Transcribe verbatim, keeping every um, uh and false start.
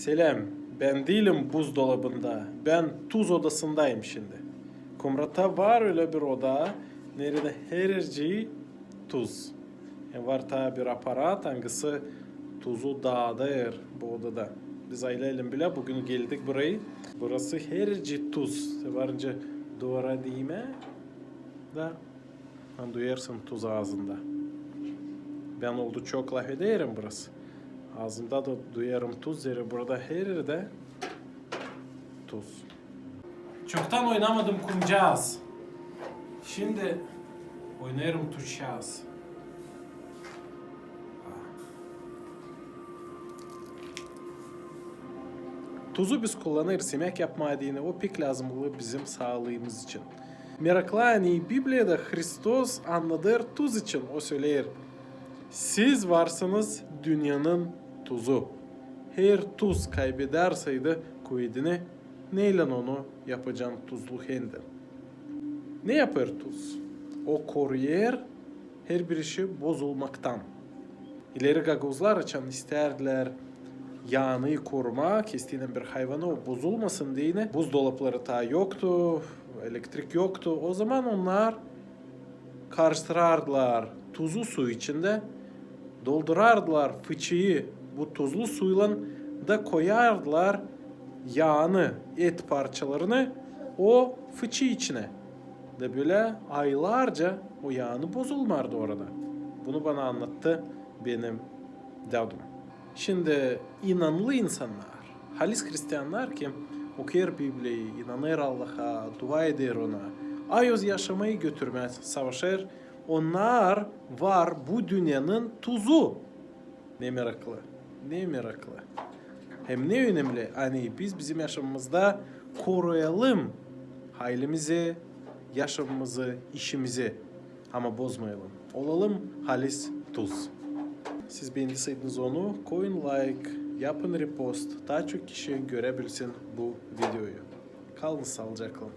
Selam, bän diilim buzdolabında, bän tuz odasındayım şindi. Kumratta var ölä bir oda, neredä herercii tuz. Hem var taa bir aparat, angısı tuzu daadêr bu odada. Biz aylaylan bilä büün geldik burayı. Burası herercii tuz. Te varınca duvara diimää da, ani duyarsın tuz aazında. Bän oldu çok lafederim burası. Aazımda da duyarım tuz, zerä burada hererdä tuz. Çoktan oynamadım kumcaaz. Şindi oynêêrım tuzcaaz. Tuzu biz kullanêrız imäk yapmaa deyni, o pek lääzımnı bizim saalıımız için. Meraklı, ani Bibliyada Hristos annadêr tuz için, o söleer: Siz varsınız dünnenin tuzu. Her tuz kaybedersäydi kuvedini, neylän onu yapacan tuzlu hendän? Ne yapêr tuz? O koruyêr herbir işi bozulmaktan. İleri gagauzlar, açan istärdilär yaanı korumaa, kestiynän bir hayvanı, o bozulmasın deyni. Buzdolapları taa yoktu, elektrik yoktu. O zaman onnar karıştırardılar tuzu su içindä, doldurardılar fıçıyı bu tuzlu suylan da koyardılar yaanı, et parçalarını o fıçı içinä. Da bölä aylarca o yaanı bozulmardı orada. Bunu bana annattı benim dädum. Şindi inanlı insannar, halis hristiannar, kim okuyêr Bibliyayı, inanêr Allaha, dua eder Ona, a öz yaşamayı götürmää savaşêr, onnar var bu dünnenin tuzu. Ne meraklı, ne meraklı. Hem ne önemli, ani biz bizim yaşamamızda koruyalım halimizi, yaşamamızı, işimizi. Ama bozmayalım. Olalım halis tuz. Siz beendiseydiniz onu, koyun layk, yapın repost, taa çok kişi görebilsin bu videoyu. Kalınız saalıcaklan.